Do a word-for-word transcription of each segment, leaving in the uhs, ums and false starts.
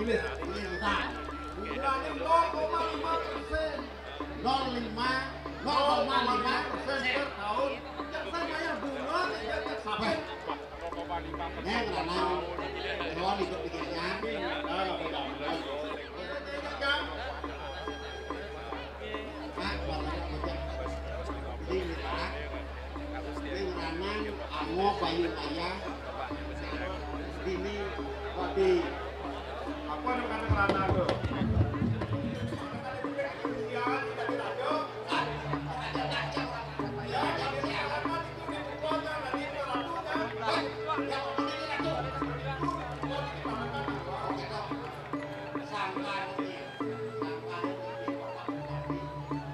Nol koma lima persen. Nol lima, nol koma lima persen per tahun. Yang saya bayar bunga, yang sampai. Neng, lanang, kawan ikut pikirnya. Pak, Pak, Pak, Pak. Ini, Pak. Ini lanang, Ango, Bayu, Ayah. Ini, Wadi. Apa yang kata lanang tuh?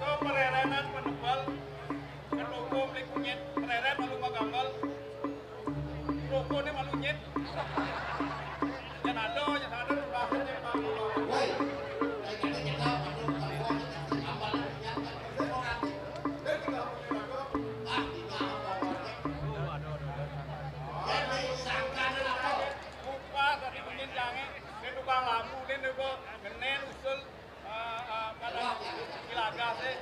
Kepererenan penebal, ketoko beli kunyit, pereren malu magambal, rokone malu nyit. Jangan ada, jangan ada, bahasanya malu. Woi, Upah dari kunyit jange, ini tukang lampu, ini juga genen usul. Ah, ah, kada ilaga sih.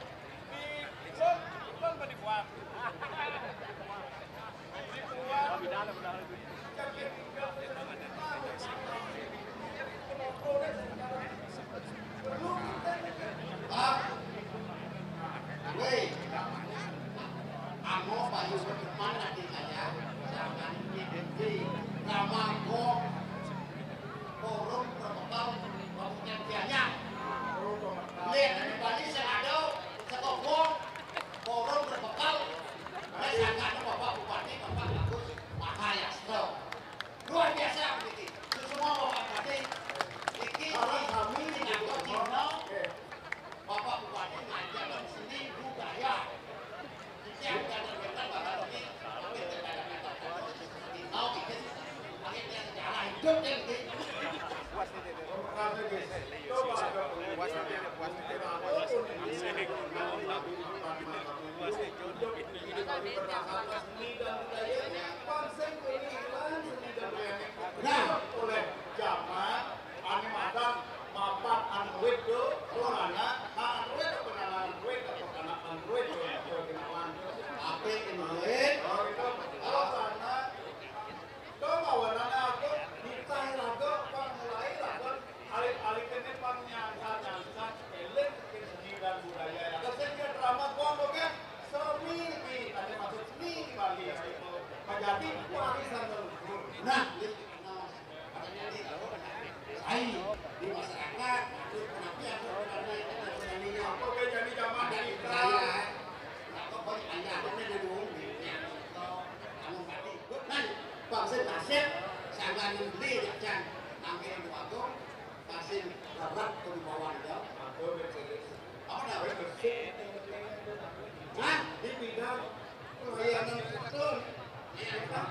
Di, ikon, ikon penipuan. Penipuan. Ah, weh. Amo payu ke depan nanti saya. Jangan ngikuti drama kok. Forum Berbekal Kabupaten Gianyar. Lihat di Bali sing ada sekokoh forum berbekal. Wis angkane Bapak Bupati, Bapak Agus Mahayastro. Luar biasa begitu. Semua Bapak Bupati, iki kami di Nangkok Cino. Bapak Bupati ngajarkan seni budaya. Nah, oleh zaman ane madan mapan Android do, ora ana Android apa ana Android apa ana Android do, ora kenalan. Apa Android? Oh, itu. Oh, sana. Coba warnanya aku, kita lagu, pang mulai lagu, alit-alit ini pang nyangsa-nyangsa, elit ke seni dan budaya. Lagu saya kira drama gua, oke? Seni di, ada masuk seni di Bali, ya, itu. Menjadi warisan leluhur. Nah, Ai, di masyarakat, atur penapian, atur penapian, atur penapian. Apa bedanya zaman kita? Apa banyak aja, apa bedanya dulu? Anu mati. Kan, bangsa nasib, sangganan beli, ya, Cang. Nangke anu agung, masih berat ke bawah dia. Apa bedanya? Apa dah? Hah? Di bidang pelayanan kristen. Iya, Pak.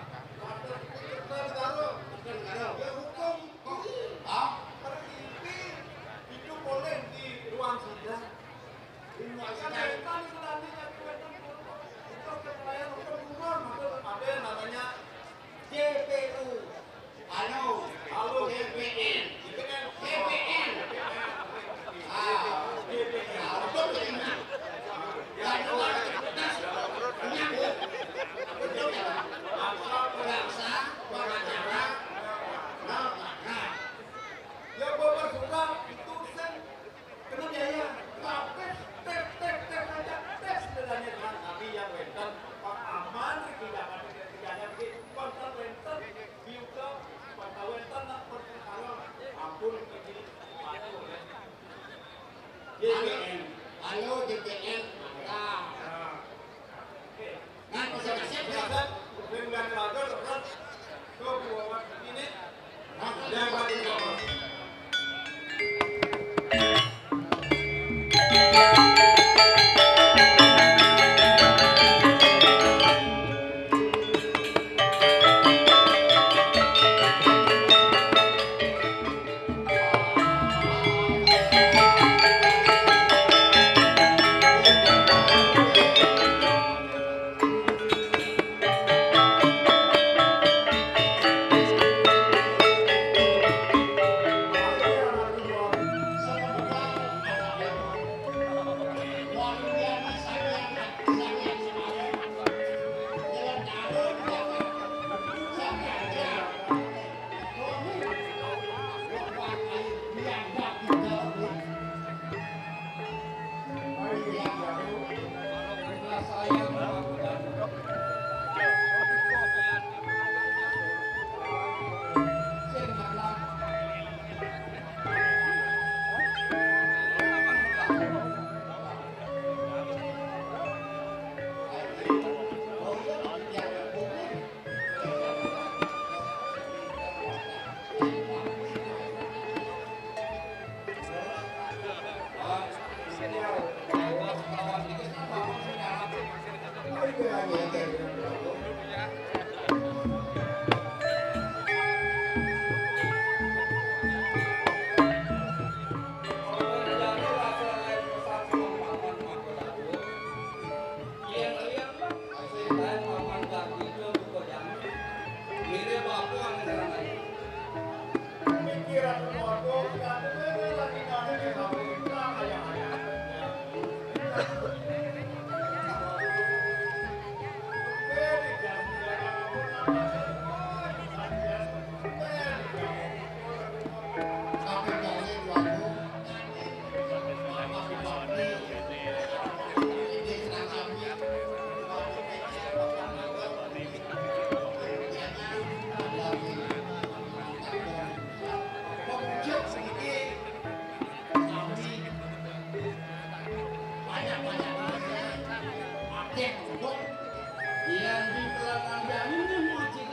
Kristen negara. Kristen negara. Ya, hukum. Hah? Perimpin. Itu boleh di ruang sidang. Di ruang sidang. Itu nanti jadi wetan. Itu pelayanan hukum, ada namanya J P U. Halo. Halo, J P N. J P N. Ah, J P N. Halo, betul ini. Ya, itu harus cerdas. Punya, Bu. Betul ya? Bangsa, pengacara, negara. Ya, bapak suka itu sen Kena biaya. Tes, tes, tes, tes aja, tes bedanya dengan kami yang wénten. Pak Aman, tidak ada, tidak ada, wénten, wénten, biuka, wénten, nak perkara, ampun, ini, ampun, ya. J P N. Halo, J P N. Mantap. Ya. Oke. Nah, bisa kasih, ya. Yang di pelakang ini masih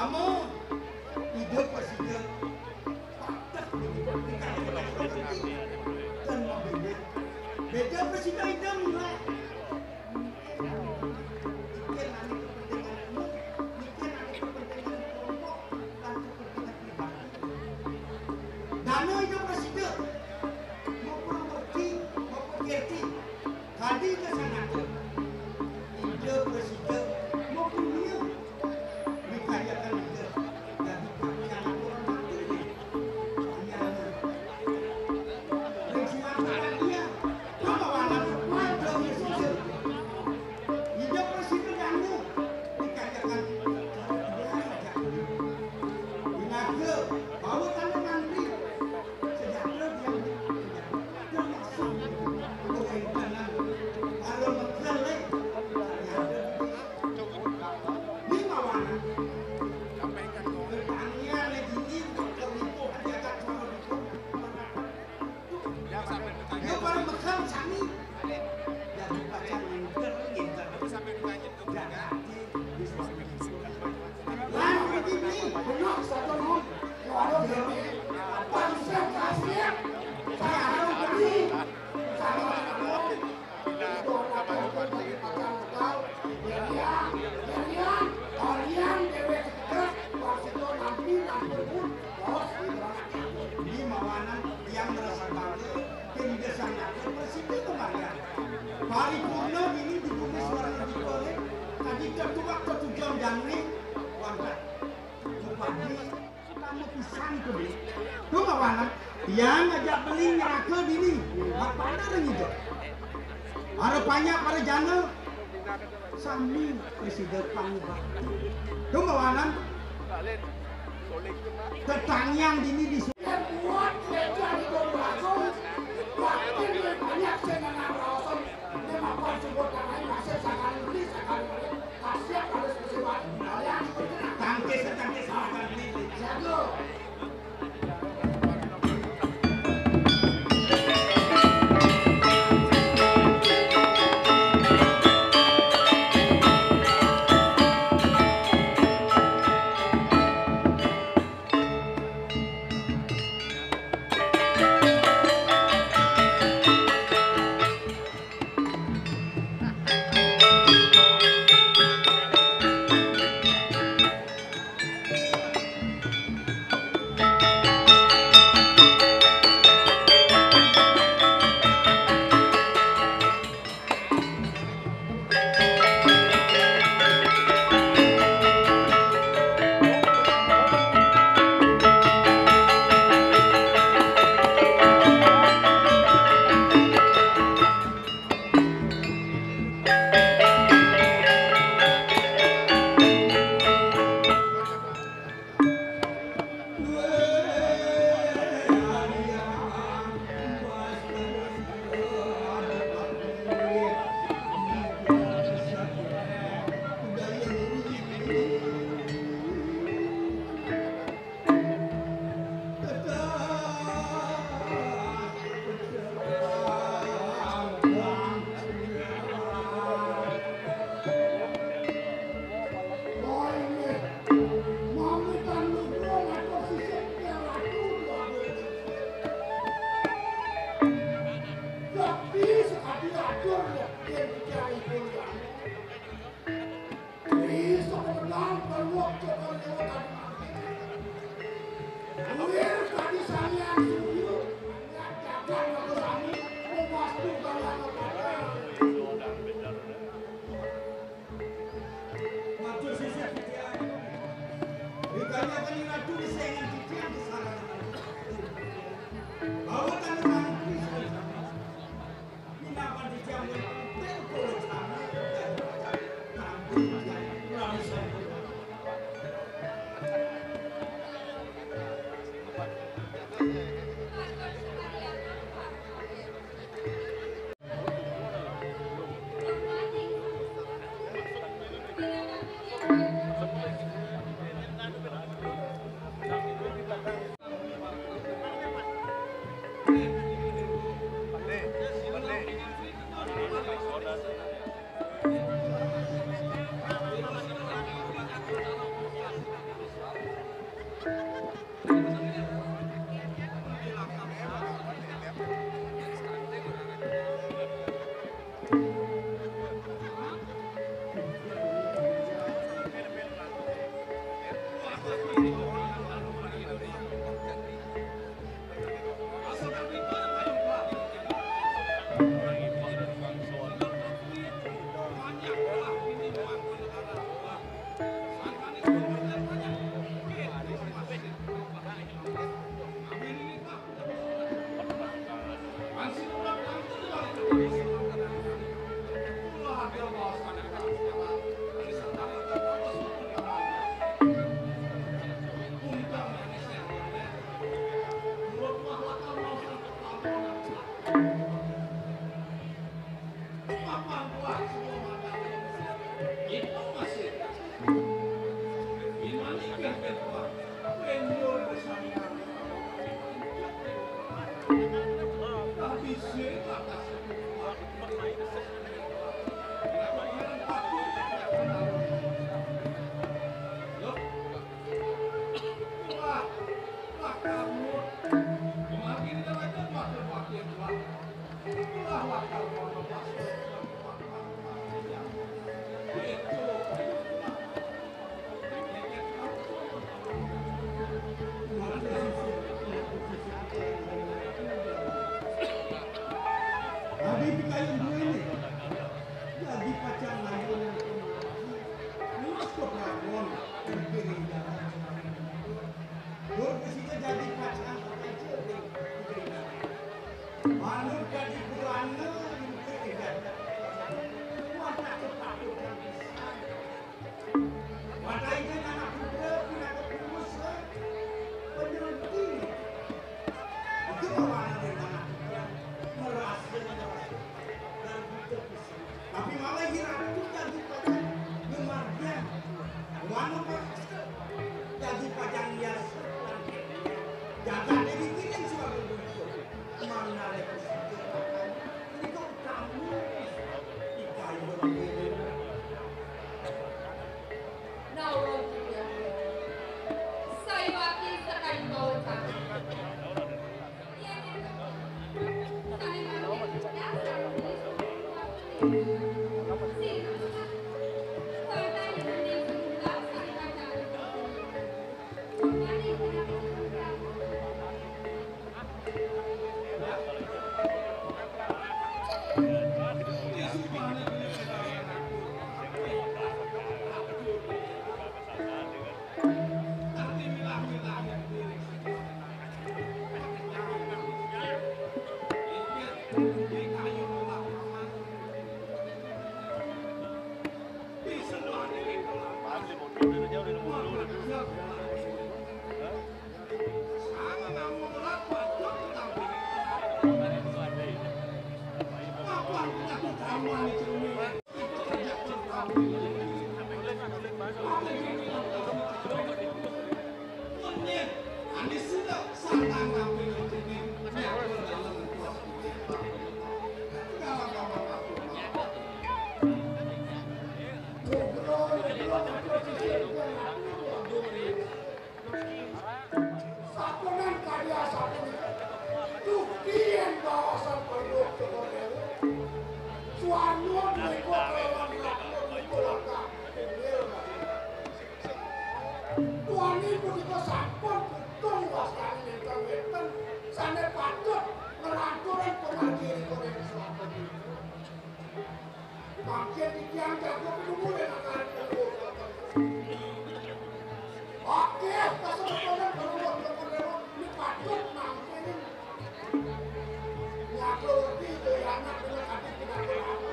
Amun Ida prasida pateh di kaki dan mabéda, béda prasida Ida milah. Mikir ane kepentingan umum, mikir ane kepentingan kelompok, lan kepentingan pribadi. Dana Ida prasida mapamurti, mapakirti, kadi Ida Sang Nata. Ida prasida mapunia, mikaryakan Ida dadi kaki anak urang mati. Ring suang pangadian, pamawanan Ida prasida. Ida prasida dana dikaryakan cara biar aja. Winagra, bawa tanda mantri, sejahtera diam, sejahtera. Termasuk kewéntenan para mekelé, sejahtera. Di mawanan, pertanian, lagi ini, untuk kebutuhan jagat sama. Yo, para mekel sami. Dadi pacang ngénter, ngénter. Dadi wis. Lan mriki beli. Bener, satu non. Yo, ada beli. Apa bisa kasih? Saya ada beli. Sama, sama. Itu ada beli pacang mekel. Ya, ya. Ya, ya. Kalian dewek seketek, pas itu nanti, nanti pun, bos, di mawanan yang merasa bangga. Ida Sang Nata prasida pamargian. Paripurna dini di bumi swarga dipane, kadi tetuak tetujon jani wantah. Upadi utama pisan to, Bli. Duh, mawanan, tiang ngajak beli nyeraka dini, mat pada ring Ida. Para panjak, para jana, sami prasida pangubakti. Duh, mawanan, tetangiang dini di Buat gereja di Bogor, makin lebih banyak saya nggak ngerasa. Ini mapan sebuah tanah masih sekali beli, sekali beli. Kasihan harus bersifat. Kalian seperti tangkis, tangkis, sekali beli. Jago. Matur sisip titiang. Ditanyakan Ratu di sengan titiang di sarana. Bahwa tanda tangan Kristus. Minapan titiang wonten kulit tanah. Tampil titiang. Rami saya. Adi pikayun duwene. Jadi pacang layonan kemari. Terus ke pelakon, piring jalan. Dur ke sini jadi pacang kecil, piring jalan. Manut jadi buana, piring jalan. Kuat tak cepat, piring jalan. Watainya anak putra pinaka purusa penyelengki. Itu bawana ring anak putra merasa, merasa. Dan kita bisa. Tapi malah hiratu jadi pacang ngemargiang. Wanu merasa jadi pacang hias. Jagat ini kiring suatu buku. Manare pusaka. Itu kamu. Ikayu. Sapunan karya sapunika. Duh, yen baosan Palungguh Cokor Dewa. Suwarna menika kelawan Ratna menika langkah inggil. Duaning punika sampun butung wastani nenten wenten sane patut nglanturang pamargi rika ring swarga. Mangkin titiang jaga pinunggul ring angkara. Oke, kasemetonan Palungguh Cokor Dewa, ini patut mangkin nyaga wedi daya anak dengan adi pinaka lama.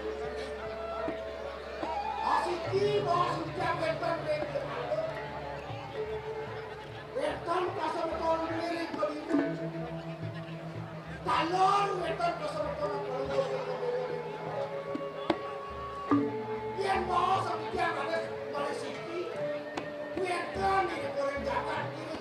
Asiki bawa sujak wenten ring Jepara. Wénten pasemeton ngiring ka dina. Taler wénten pasemeton ngiring ka dina. Yén baos titiang raris malih siki, wénten ing jagat iri.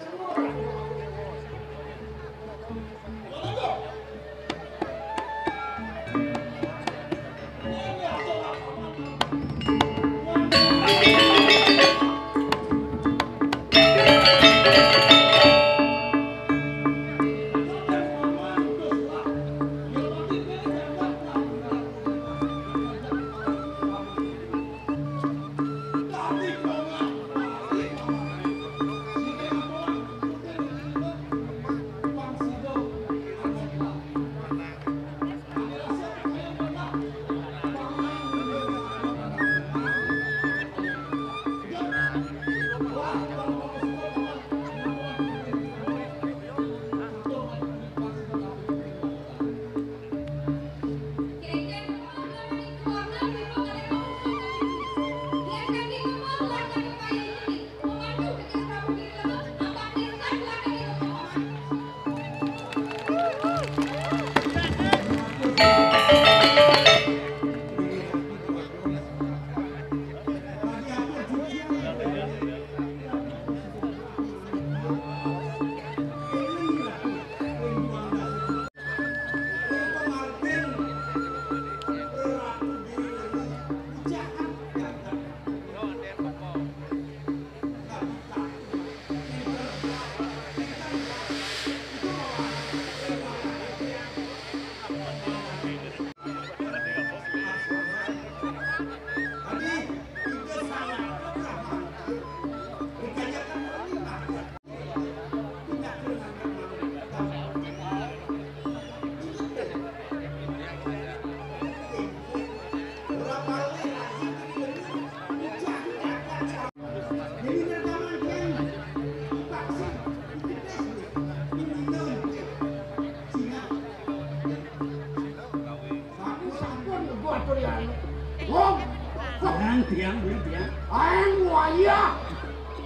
Tiang, beli tiang. Aing wayah.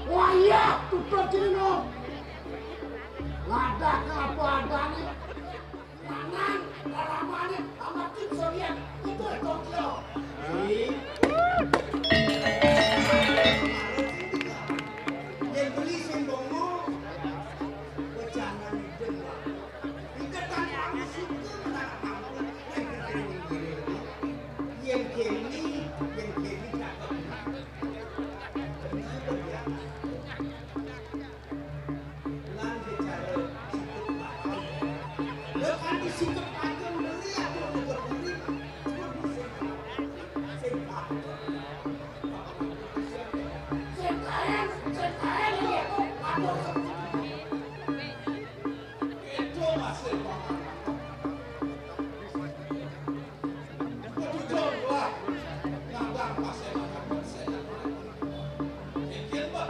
Wayah, tutur cina. Ngadak ka apa adanya. Lanang, laramane, sama Kim So Hyun. Itu Tokyo. Ih. Yang beli sing bongo, wejangan hidup. Iketan aku syukur menang aku. Yang kini, yang kini cakep. Lan bicara sikep pakem. Lho, kan disikep pakem beli aku udah beli. Sing pakem. Sing kaen, sing kaen ya. Aduh. Itu masih pakem. Betul lah. Ngadang masih pakem. Mikir, Pak.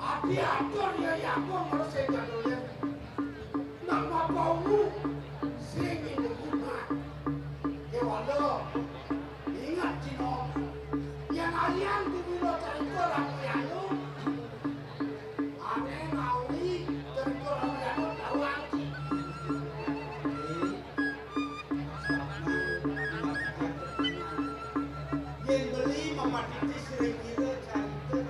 Ati atur ya yaku ngurus sing jadolen. Nang mapaunu sing ingguna. Kewala ingat cino. Yang ayang dibilo carita rakyat lu. Ane mawi carita rakyat lu tahu angki. Yén beli mapatiti sira kira carita.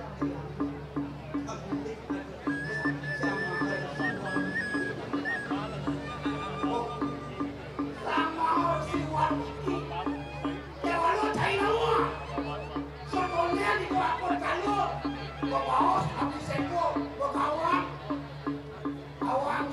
Sama siwat iki. Ya walau cai nawa. Sebelumnya di Tuakon Kalu. Bebaos habis seko. Begawan. Awang.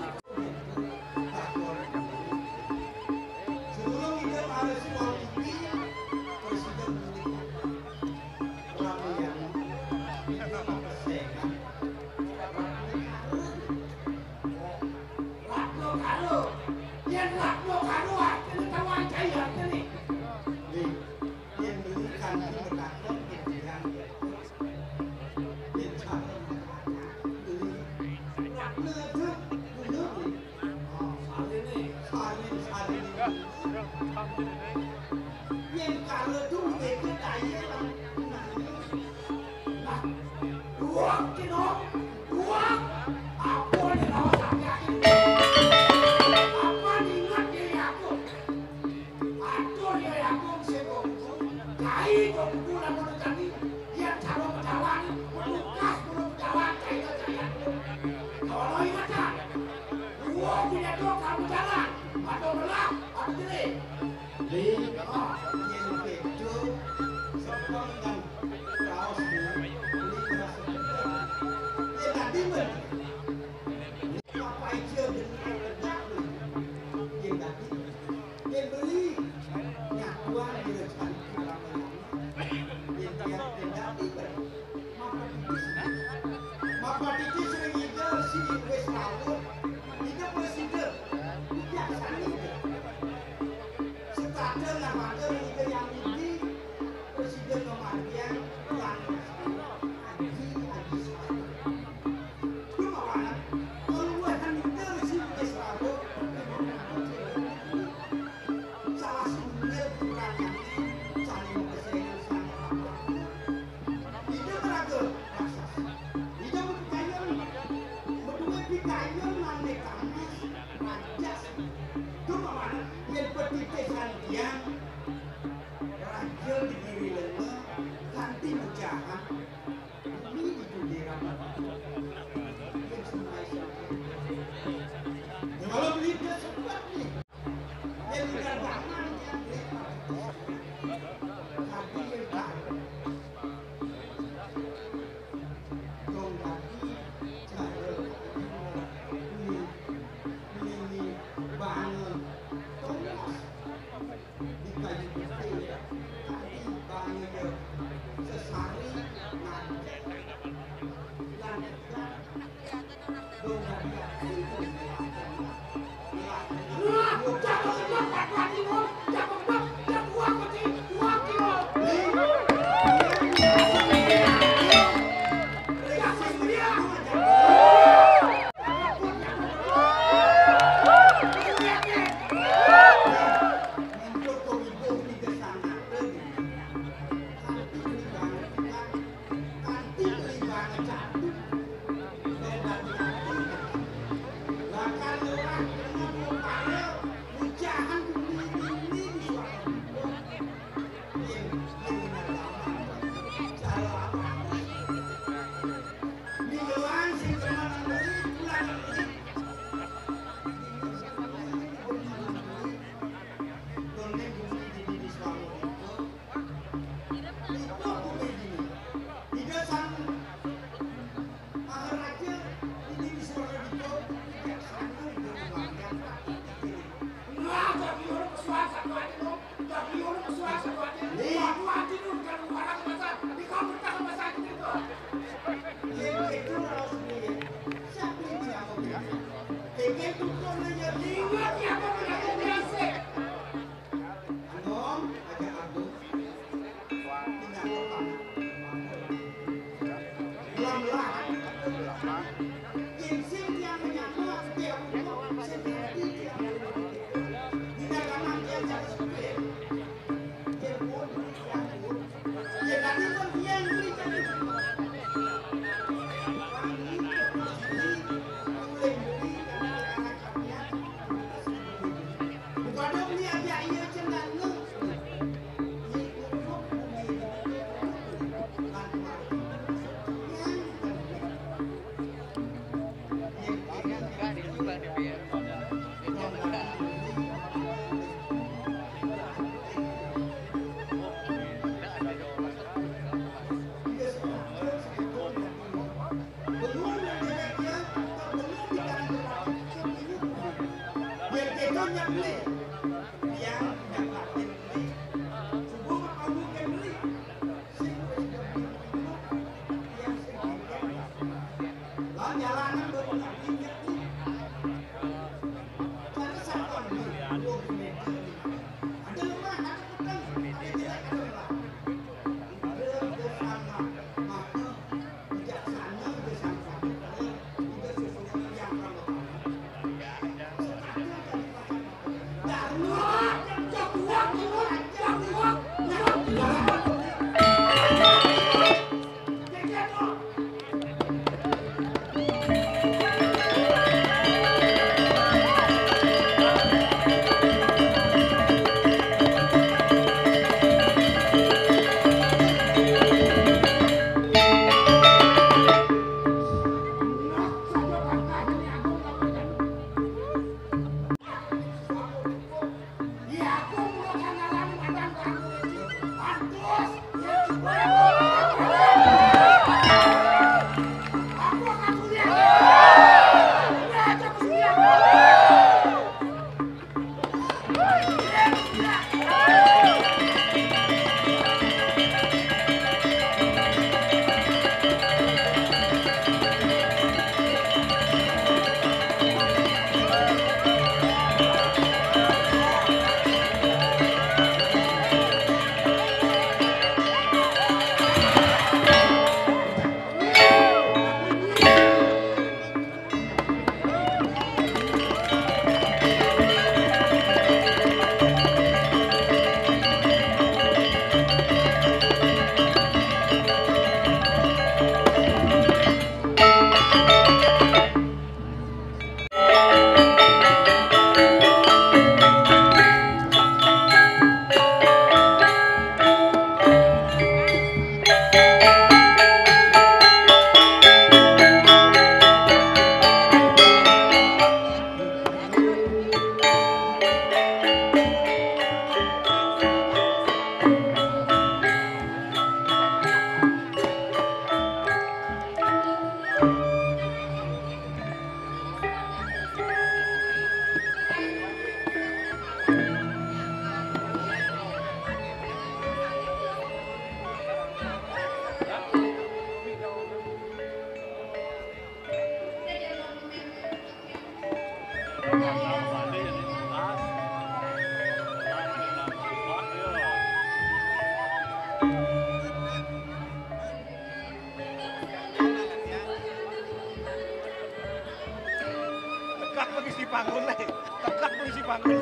Buku lamun jani, yén cara majalan, menukas guru majalan, cai caian. Kalau ingat kan? Dua pidato kamu jalan, atau belah, atau jelek. Li, ah, yén béda, sepeng kan raos, Li, Li ngrasa gedé. Yén dadi, men. Apa aja bener tegak, Li. Yén dadi, yén beli, nyakuan, yén cantik, rame-rame. Yén tiap, yén dadi, men. Mapatitis. Mapatitis ring Ida Resi wis rauh. Ida prasida. Wicaksana Ida. Setata ngamata ring Ida Hyang Widhi. Prasida ngamargiang lan aji, aji sastra. Dumawanan kaluihan Ida Resi wis rauh. Salah satunggal putrane sane makasaya sane Ida maraga raksasa. Ida mapikayun, madué pikayun lan mekamas rajas. Dumawanan yén patitisan tiang, raja di Giri Lenga kanti mejahan bumi di Judira. Yén semai sempit. Kalau beli dia sempat nih. Yén udah zaman tiang beli. Tapi yén tahu. Dong dadi cara ini, ini bangun. Tongos di kayu putih, tadi bangun ya sesari nanti. Lan dong dadi aku. Ida Sang Maharaja, ini di suara di bawah, tidak sanggup dengan warga. Nah, tak biar pesuara satu aja dong. Tak biar pesuara satu aja. Nih. Satu aja dong, kalau orang masa, di kau bertahan masa aja dong. Yang itu harus nih. Siapa ini yang mau bilang? Pengen tutup aja. Ingat ya, apa bilang biasa. Anom, aja aku. Bangkul, eh. Tegak polisi bangkul.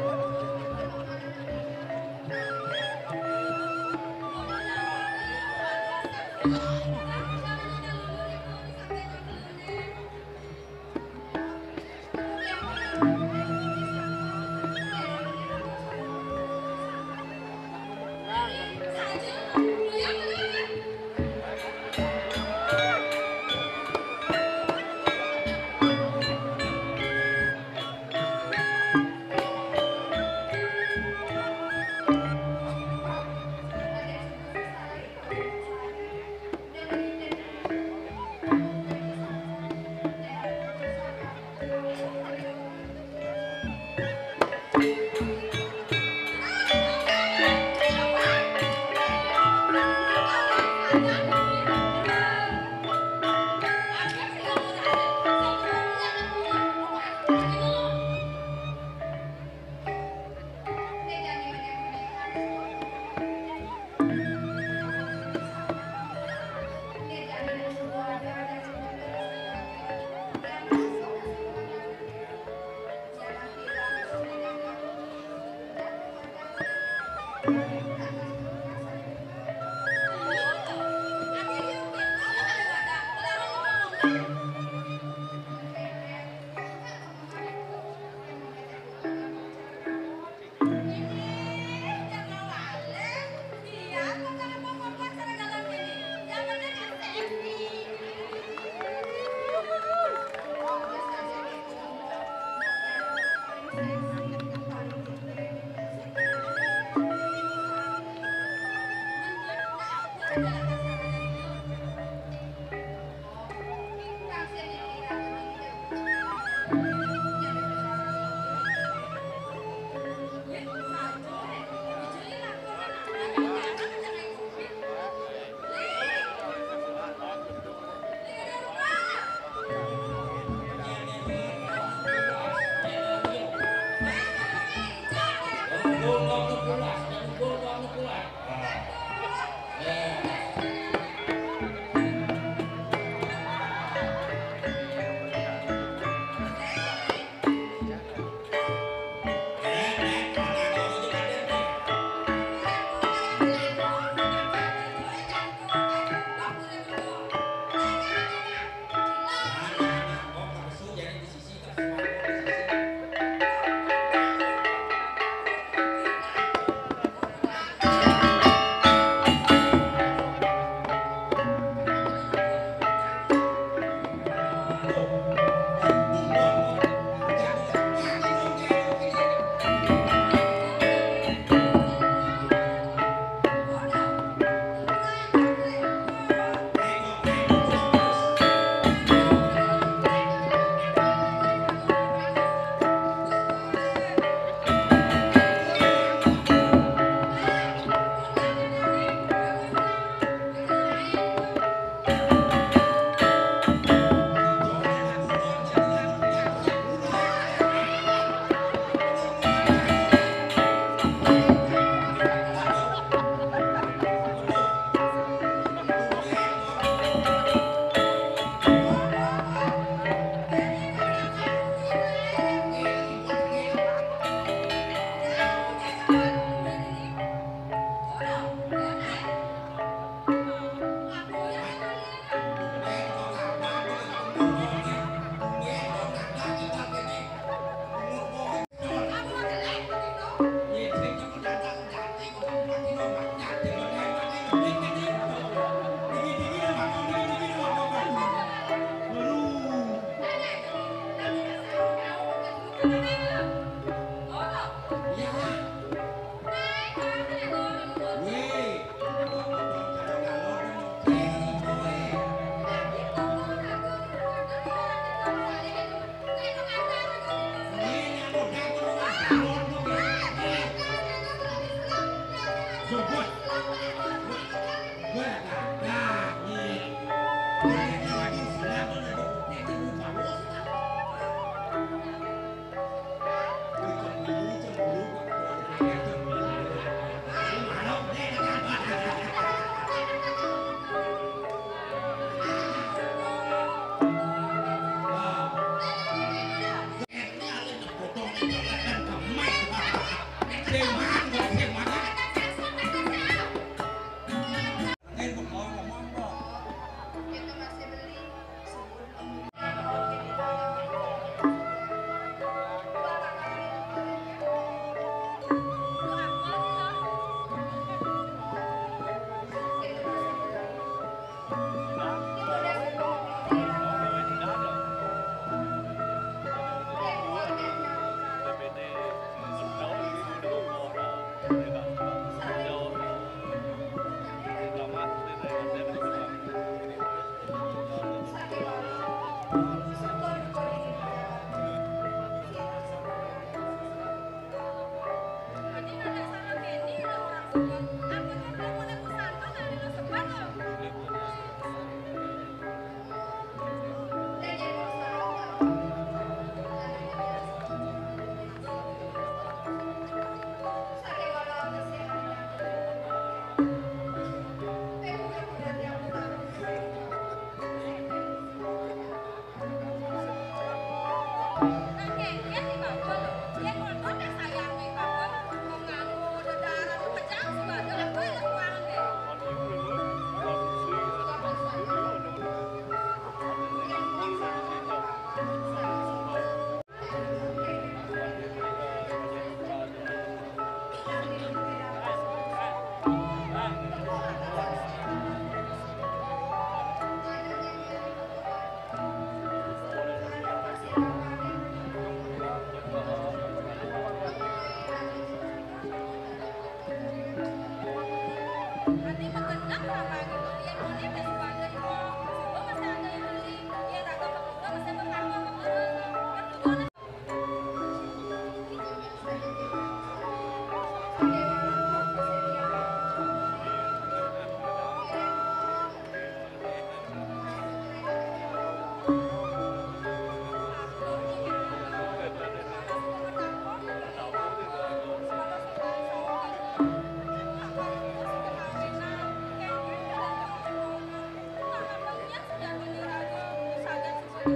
Yo,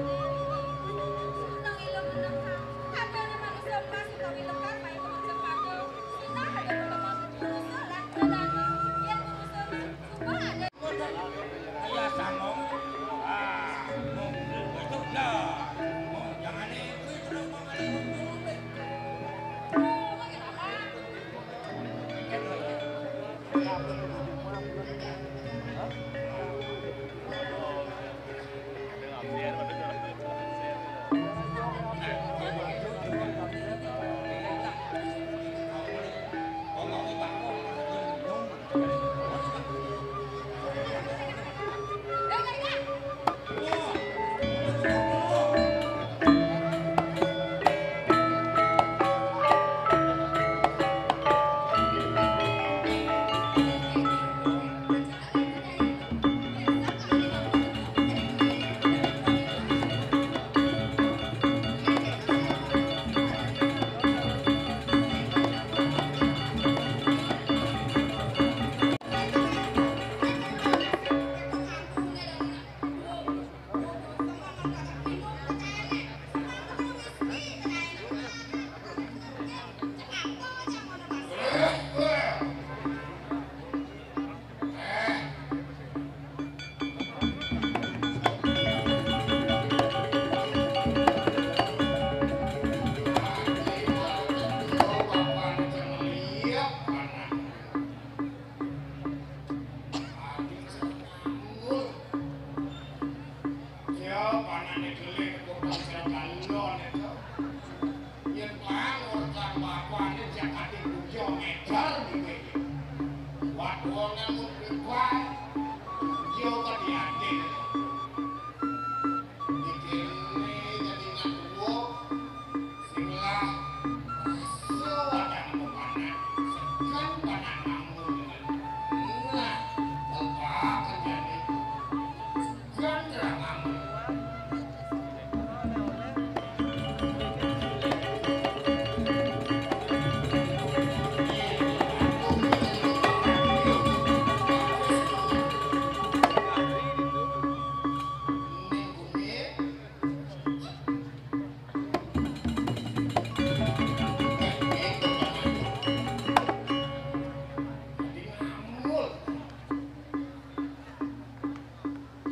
panane gele kok sing galon itu. Yen pang urusan bapakne jak ati bujo ngedar iki. Waduh, wong nang mung pribadi. Yo, kok diatin. Iki ne jadi ngaku. Sing lah, rasa wadang pemanah, segan panak namun. Nah, bapak kerjane, segan terang namun. Ning kuwi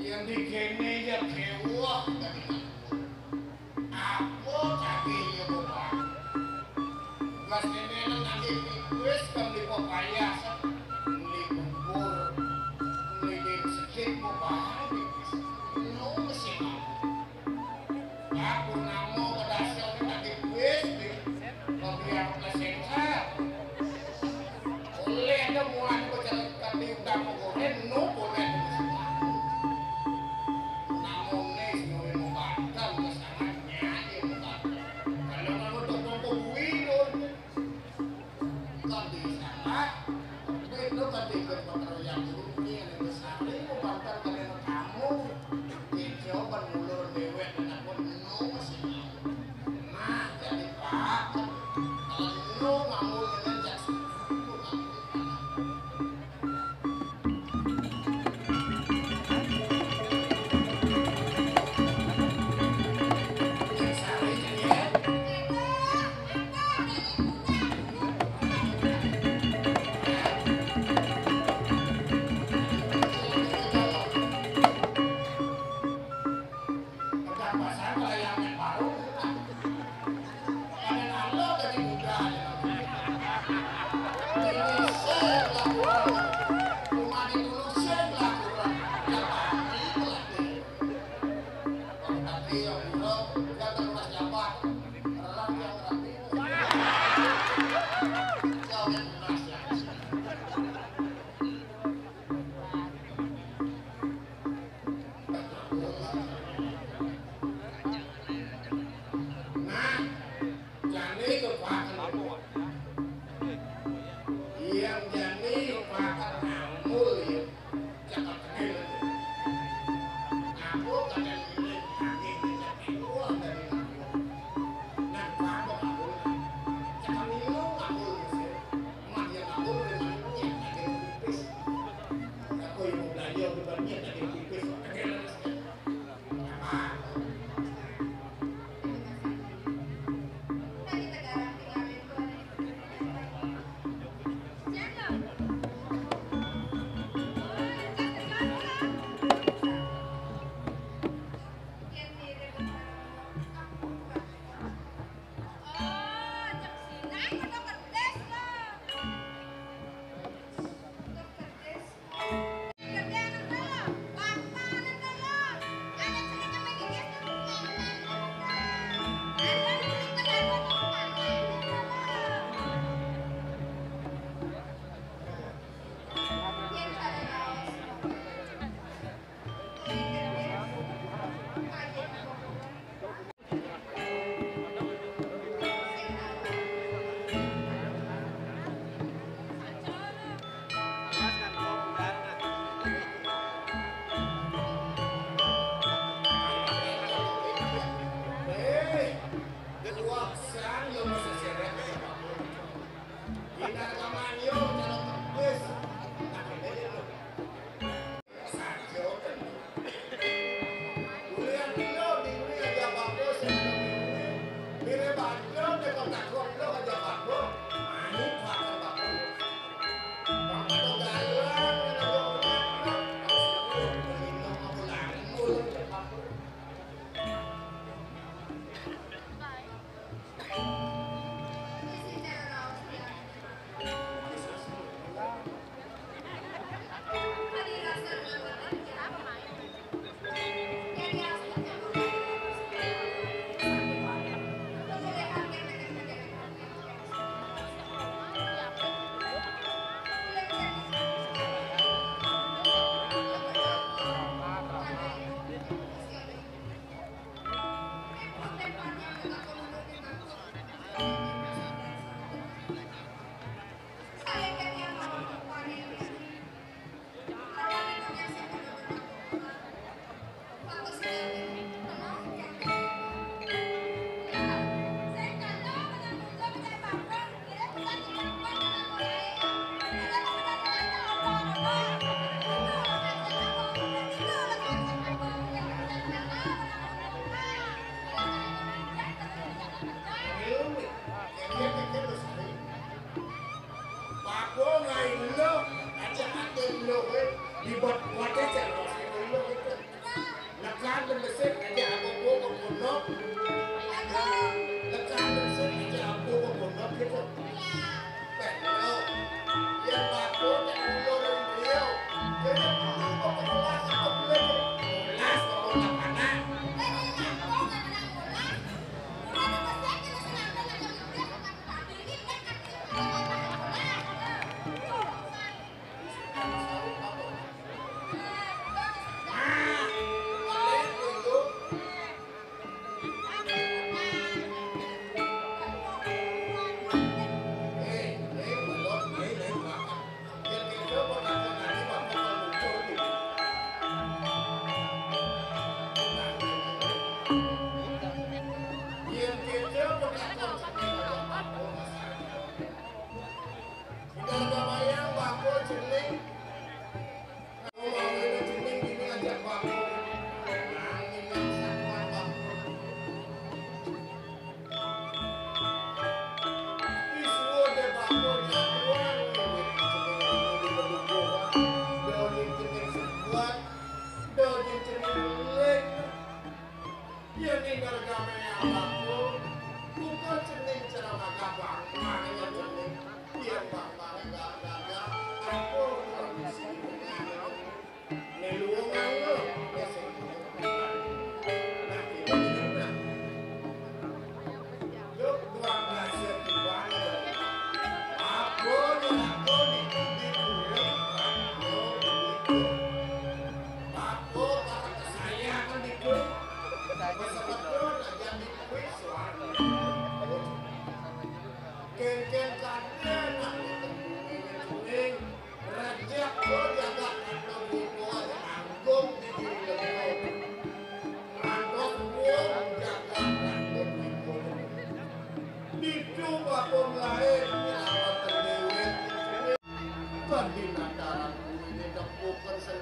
Yen di kene ya gewuh. Apa tapi ya, Bapak? Gas kene nang nanti wis kan di pepaya, beli bubur, beli sedikit, Bapak. Lu mesti mau. Aku namo kedasar tadi kuis di pembiar presensa. Oleh ada muan pejabat di undang pegawai nu boleh. Namun nih, semua mau bantal, kesangannya dia mau bantal. Kalau kamu tuh mau kuwi, Dun. Kok bisa, Pak? Duit lu kan diikut pengeroyok dulu, ini yang besar. Ini mau bantuan kalian kamu. Dicoba ngulur dewek, anak pun lu masih mau. Nah, jadi Pak, kalau lu mau ngejak, lu mau. Nah, jane kepaten. Yang jane kepaten amul ya. Cakap kecil. Aku kadang ini angin cakap keluar dari aku. Nah, kamu aku. Cakap minum aku. Mak yang aku memang niat ada pipis. Aku yang mau belanja bukan niat ada pipis. Kecil. Apa?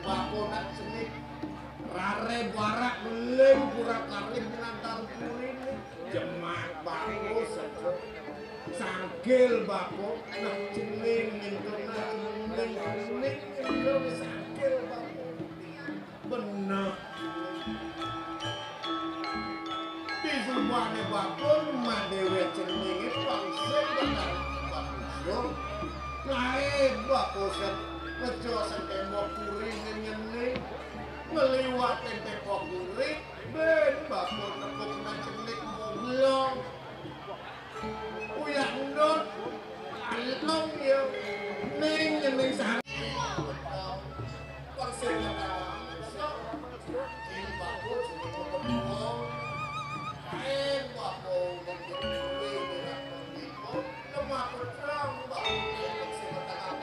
Bako nak cenik. Rare barak beling pura karing binatang puri ni. Jemak bako sejuk. Sangkil bako nak cening mintu nak cening cening mintu sangkil bako. Bener. Di subane bako madewe ceninge pangse bakal bakal. Lae bako set ngejo set tembok puri ngenyene. Ngeliwatin tembok puri, ben bako nepuk nang cenik mublong. Uyak ndut, along ya, ning ngening sari. Persen kata, sok, ini bako cenik mublong. Lae bako ngenyene, lemah pedang bako ngenyene sing kata.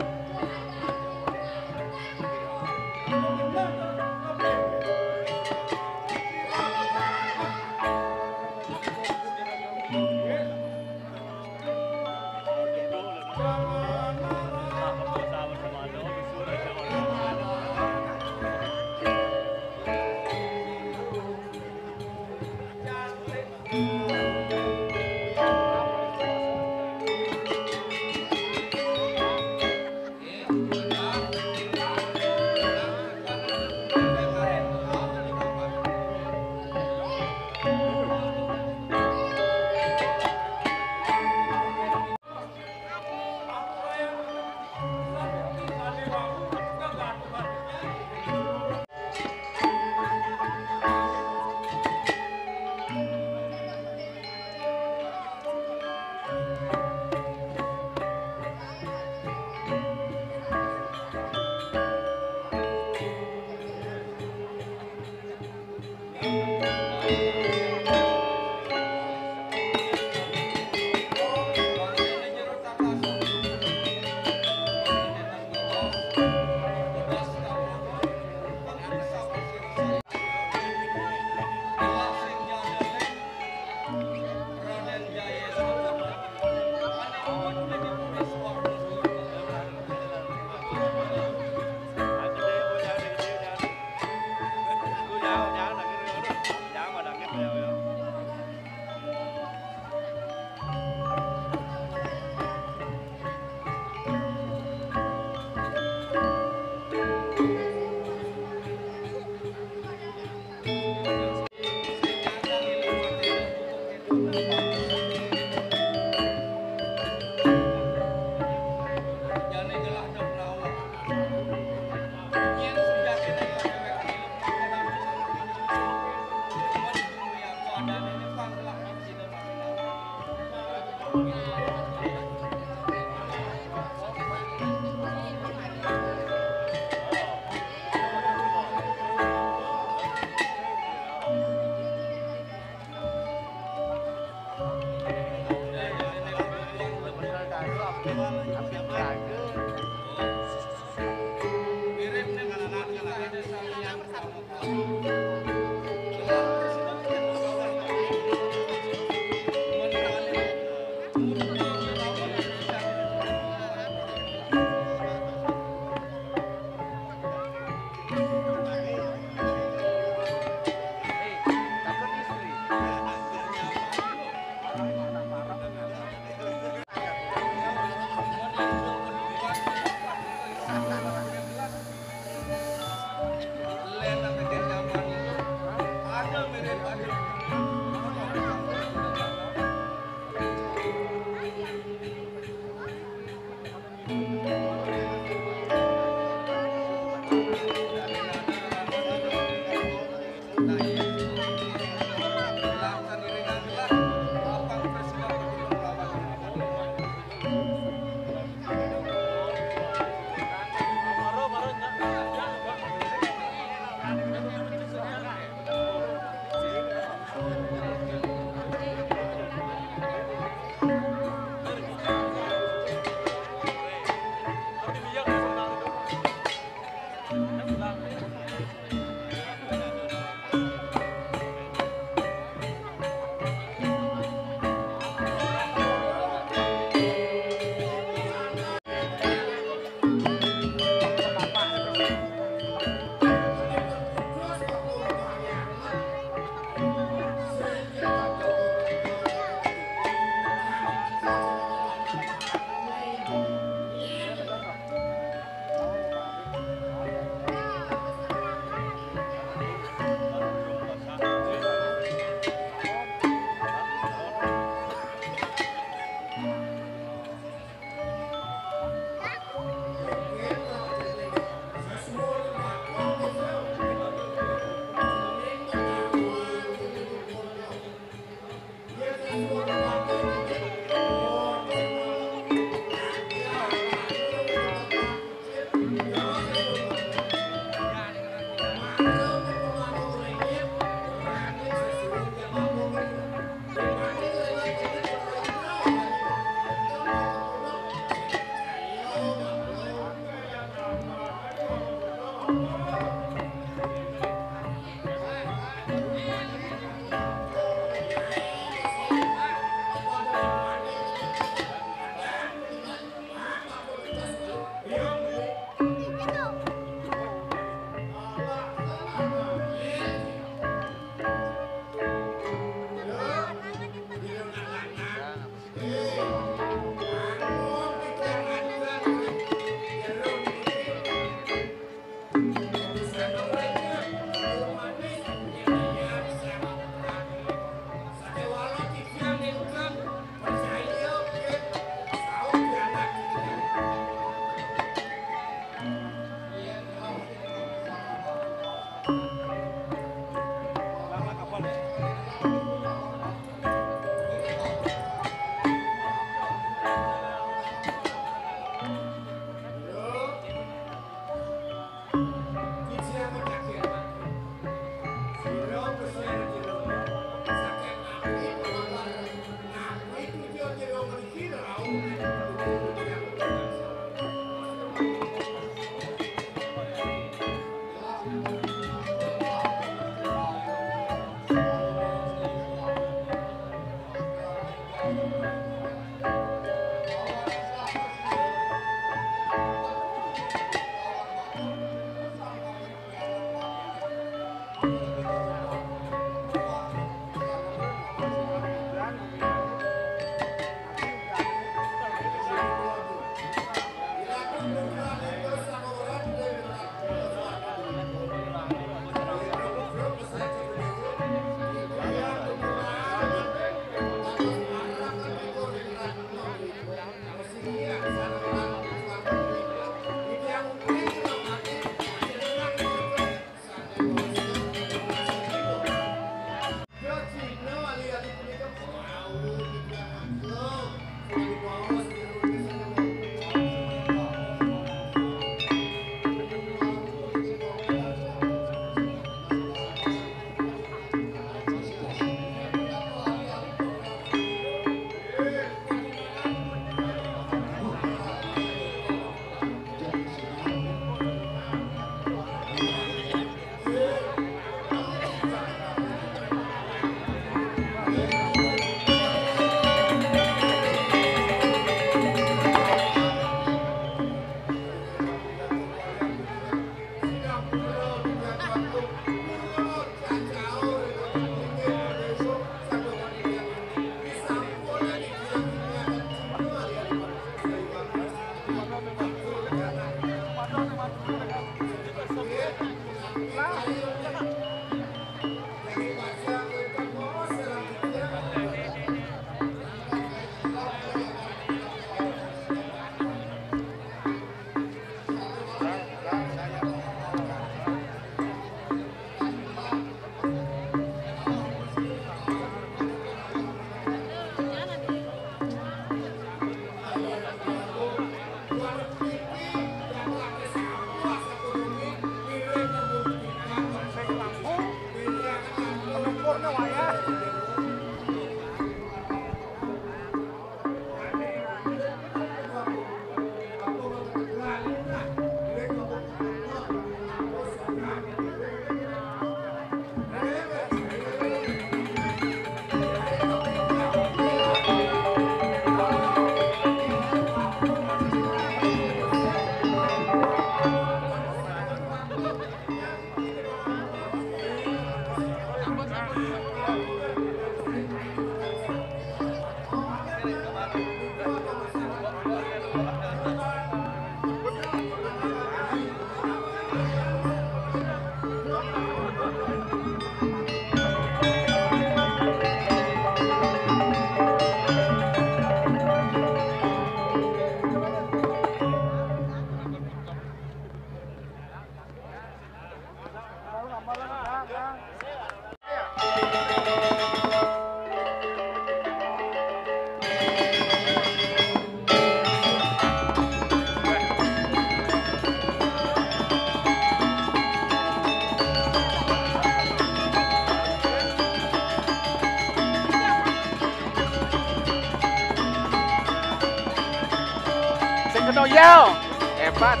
Yo, hebat.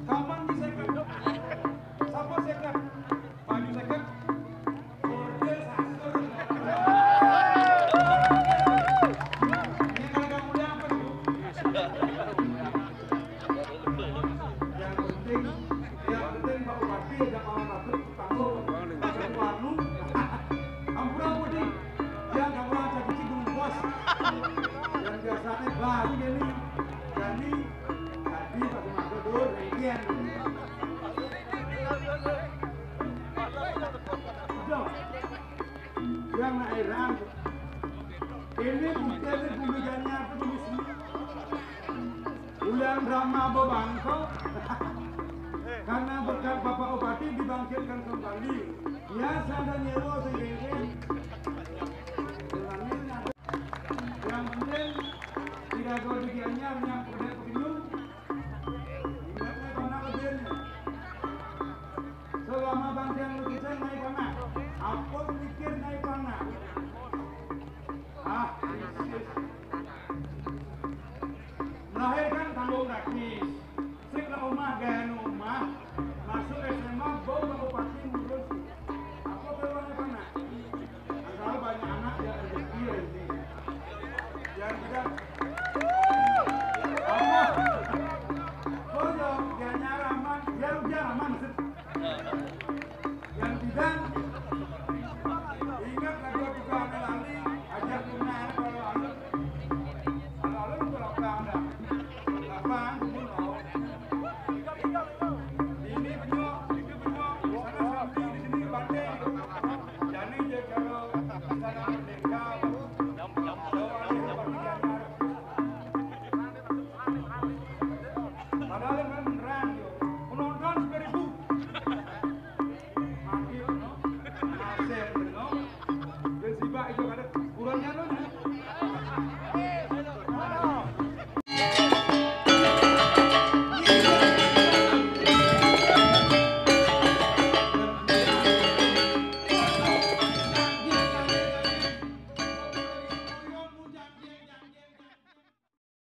Kapan di second? Sapa second? Maju second. Orde sasur. Ini kalau kamu apa tuh? Yang penting, yang penting Pak Bupati ada kawan batuk, tanggung. Satu anu. Ampura budi. Yang kamu aja kecil dulu bos. Yang biasanya baru ini. Jadi, tadi Pak Bupati dur, regian. Udah. Yang nak heran. Ini bukan bumi ganya apa bumi seni. Ulang drama bebangko. Karena berkat Bapak Bupati dibangkitkan kembali. Biasa ada nyewa sendiri. Yang penting tidak ada di Gianyar yang udah penyung. Ingat saya pernah kerjanya. Selama bangkian lukisan naik anak, apa mikir naik anak? Ah, sis. Melahirkan tanggung kaki. Sik lah omah, gaya omah. Masuk S M A, bau bupati ngurus. Apa peluangnya anak? Kalau banyak anak, ya rezeki ya ini. Yang tidak, apa? Oh, ya, dia nyaraman. Dia udah aman, maksud. Yang tidak,